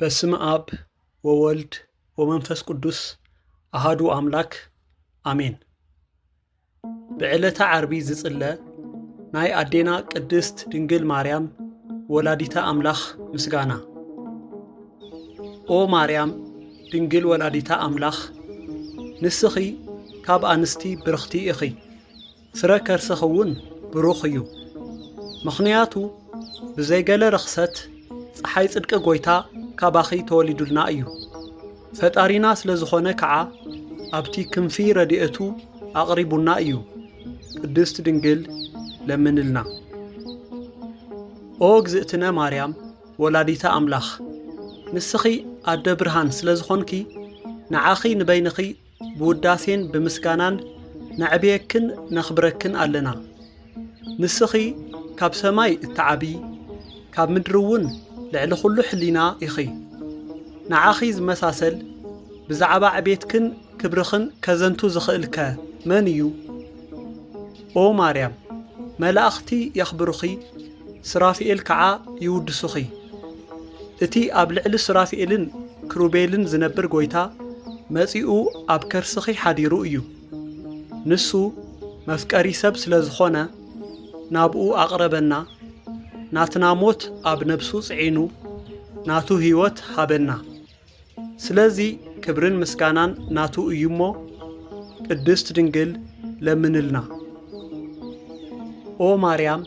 በስመ ኣብ ወወልድ ወመንፈስ ቅዱስ ኣሃዱ ኣምላክ ኣሜን። ብዕለተ ዓርቢ ዝጽለ ናይ ኣዴና ቅድስት ድንግል ማርያም ወላዲተ ኣምላኽ ምስጋና። ኦ ማርያም ድንግል ወላዲተ ኣምላኽ፣ ንስኺ ካብ ኣንስቲ ብርኽቲ ኢኺ፣ ፍረ ከርስኺ እውን ብሩኽ እዩ። ምኽንያቱ ብዘይገለ ርኽሰት ጸሓይ ጽድቂ ጐይታ ካባኺ ተወሊዱልና እዩ። ፈጣሪና ስለ ዝኾነ ከዓ ኣብቲ ክንፊ ረድኤቱ ኣቕሪቡና እዩ። ቅድስት ድንግል ለምንልና። ኦ እግዝእትነ ማርያም ወላዲተ ኣምላኽ፣ ንስኺ ኣደ ብርሃን ስለ ዝኾንኪ ንዓኺ ንበይንኺ ብውዳሴን ብምስጋናን ነዕብየክን ነኽብረክን ኣለና። ንስኺ ካብ ሰማይ እትዓቢ፣ ካብ ምድሪ እውን ልዕሊ ኹሉ ሕሊና ኢኺ። ንዓኺ ዝመሳሰል ብዛዕባ ዕቤትክን ክብርኽን ከዘንቱ ዝኽእልከ መን እዩ? ኦ ማርያም፣ መላእኽቲ የኽብሩኺ፣ ሱራፊኤል ከዓ ይውድሱኺ። እቲ ኣብ ልዕሊ ሱራፊኤልን ክሩቤልን ዝነብር ጐይታ መጺኡ ኣብ ከርስኺ ሓዲሩ እዩ። ንሱ መፍቀሪ ሰብ ስለ ዝኾነ ናብኡ ኣቕረበና፣ ናትና ሞት ኣብ ነብሱ ጽዒኑ ናቱ ህይወት ሃበና። ስለዚ ክብርን ምስጋናን ናቱ እዩ እሞ፣ ቅድስት ድንግል ለምንልና። ኦ ማርያም፣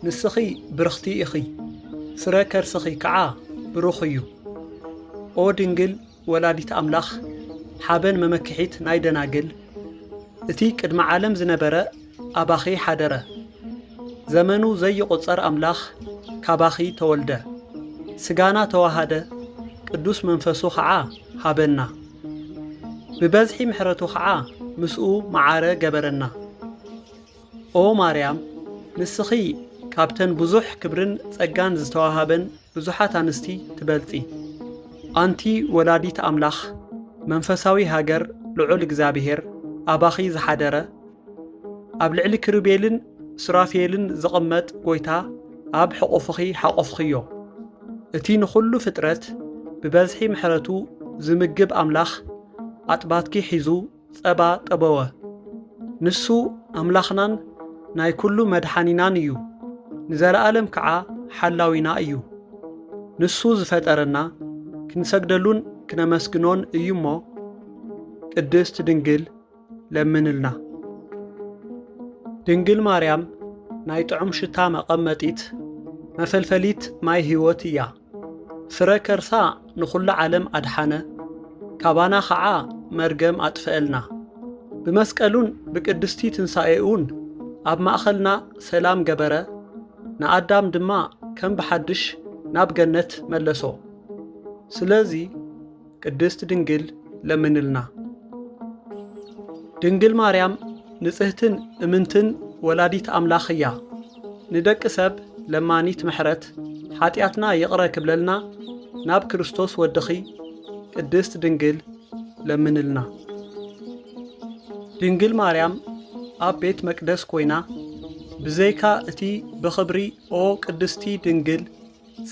ንስኺ ብርኽቲ ኢኺ፣ ፍረ ከርስኺ ከዓ ብሩኽ እዩ። ኦ ድንግል ወላዲት ኣምላኽ፣ ሓበን መመክሒት ናይ ደናግል፣ እቲ ቅድሚ ዓለም ዝነበረ ኣባኺ ሓደረ። ዘመኑ ዘይቑጸር ኣምላኽ ካባኺ ተወልደ። ስጋና ተዋሃደ፣ ቅዱስ መንፈሱ ኸዓ ሃበና። ብበዝሒ ምሕረቱ ኸዓ ምስኡ መዓረ ገበረና። ኦ ማርያም፣ ንስኺ ካብተን ብዙሕ ክብርን ጸጋን ዝተዋሃበን ብዙሓት ኣንስቲ ትበልጺ። ኣንቲ ወላዲት ኣምላኽ፣ መንፈሳዊ ሃገር ልዑል እግዚኣብሔር ኣባኺ ዝሓደረ፣ ኣብ ልዕሊ ክሩቤልን ሱራፌልን ዝቕመጥ ጐይታ ኣብ ሕቑፍኺ ሓቖፍኽዮ። እቲ ንኹሉ ፍጥረት ብበዝሒ ምሕረቱ ዝምግብ ኣምላኽ ኣጥባትኪ ሒዙ ጸባ ጠበወ። ንሱ ኣምላኽናን ናይ ኩሉ መድሓኒናን እዩ፣ ንዘለኣለም ከዓ ሓላዊና እዩ። ንሱ ዝፈጠረና ክንሰግደሉን ክነመስግኖን እዩ እሞ፣ ቅድስት ድንግል ለምንልና። ድንግል ማርያም ናይ ጥዑም ሽታ መቐመጢት፣ መፈልፈሊት ማይ ህይወት እያ። ፍረ ከርሳ ንኹሉ ዓለም ኣድሓነ፣ ካባና ኸዓ መርገም ኣጥፍአልና። ብመስቀሉን ብቅድስቲ ትንሳኤኡን ኣብ ማእኸልና ሰላም ገበረ፣ ንኣዳም ድማ ከም ብሓድሽ ናብ ገነት መለሶ። ስለዚ ቅድስት ድንግል ለምንልና። ድንግል ማርያም ንጽህትን እምንትን ወላዲት ኣምላኽ እያ። ንደቂ ሰብ ለማኒት ምሕረት፣ ሓጢኣትና ይቕረ ክብለልና ናብ ክርስቶስ ወድኺ ቅድስት ድንግል ለምንልና። ድንግል ማርያም ኣብ ቤት መቅደስ ኮይና፣ ብዘይካ እቲ ብኽብሪ ኦ ቅድስቲ ድንግል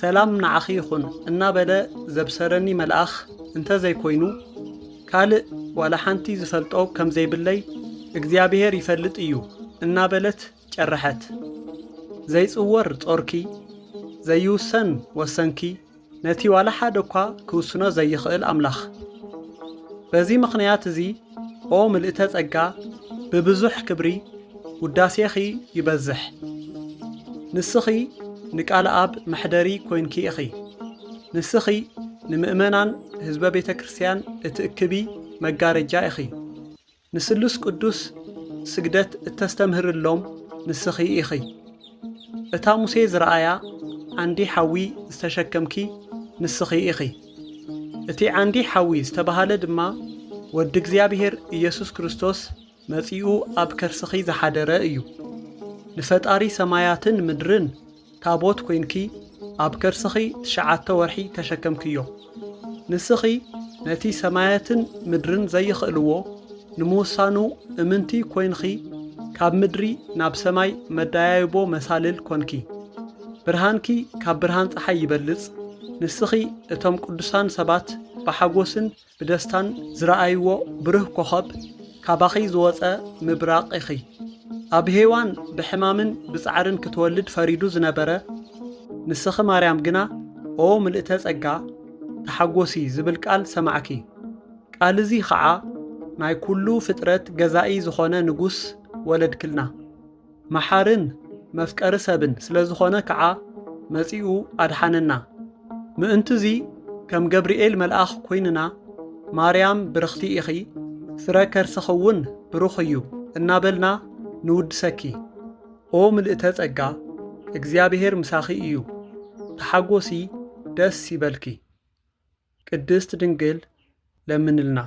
ሰላም ንዓኺ ይኹን እናበለ ዘብሰረኒ መልኣኽ እንተ ዘይኮይኑ፣ ካልእ ዋላ ሓንቲ ዝፈልጦ ከም ዘይብለይ እግዚኣብሔር ይፈልጥ እዩ እናበለት ጨረሐት። ዘይጽወር ጾርኪ፣ ዘይውሰን ወሰንኪ፣ ነቲ ዋላ ሓደ እኳ ክውስኖ ዘይኽእል ኣምላኽ። በዚ ምኽንያት እዚ ኦ ምልእተ ጸጋ፣ ብብዙሕ ክብሪ ውዳሴኺ ይበዝሕ። ንስኺ ንቃለ ኣብ መሕደሪ ኮይንኪ ኢኺ። ንስኺ ንምእመናን ህዝበ ቤተ ክርስቲያን እትእክቢ መጋረጃ ኢኺ። ንስሉስ ቅዱስ ስግደት እተስተምህርሎም ንስኺ ኢኺ። እታ ሙሴ ዝረኣያ ዓንዲ ሓዊ ዝተሸከምኪ ንስኺ ኢኺ። እቲ ዓንዲ ሓዊ ዝተባህለ ድማ ወዲ እግዚኣብሔር ኢየሱስ ክርስቶስ መጺኡ ኣብ ከርስኺ ዝሓደረ እዩ። ንፈጣሪ ሰማያትን ምድርን ታቦት ኮይንኪ ኣብ ከርስኺ ትሽዓተ ወርሒ ተሸከምክዮ። ንስኺ ነቲ ሰማያትን ምድርን ዘይኽእልዎ ንምውሳኑ እምንቲ ኮይንኺ ካብ ምድሪ ናብ ሰማይ መዳያይቦ መሳልል ኮንኪ። ብርሃንኪ ካብ ብርሃን ጸሓይ ይበልጽ፣ ንስኺ እቶም ቅዱሳን ሰባት ብሓጎስን ብደስታን ዝረኣይዎ ብሩህ ኮኸብ፣ ካባኺ ዝወጸ ምብራቕ ኢኺ። ኣብ ሄዋን ብሕማምን ብጻዕርን ክትወልድ ፈሪዱ ዝነበረ፣ ንስኺ ማርያም ግና፣ ኦ ምልእተ ጸጋ፣ ተሓጎሲ ዝብል ቃል ሰማዕኪ። ቃል እዚ ኸዓ ናይ ኩሉ ፍጥረት ገዛኢ ዝኾነ ንጉስ ወለድክልና። መሓርን መፍቀሪ ሰብን ስለ ዝኾነ ከዓ መጺኡ ኣድሓነና። ምእንትዚ ከም ገብርኤል መልኣኽ ኮይንና፣ ማርያም ብርኽቲ ኢኺ፣ ፍረ ከርስኺ እውን ብሩኽ እዩ እናበልና ንውድሰኪ። ኦ ምልእተ ጸጋ፣ እግዚኣብሔር ምሳኺ እዩ። ተሓጎሲ፣ ደስ ይበልኪ። ቅድስት ድንግል ለምንልና።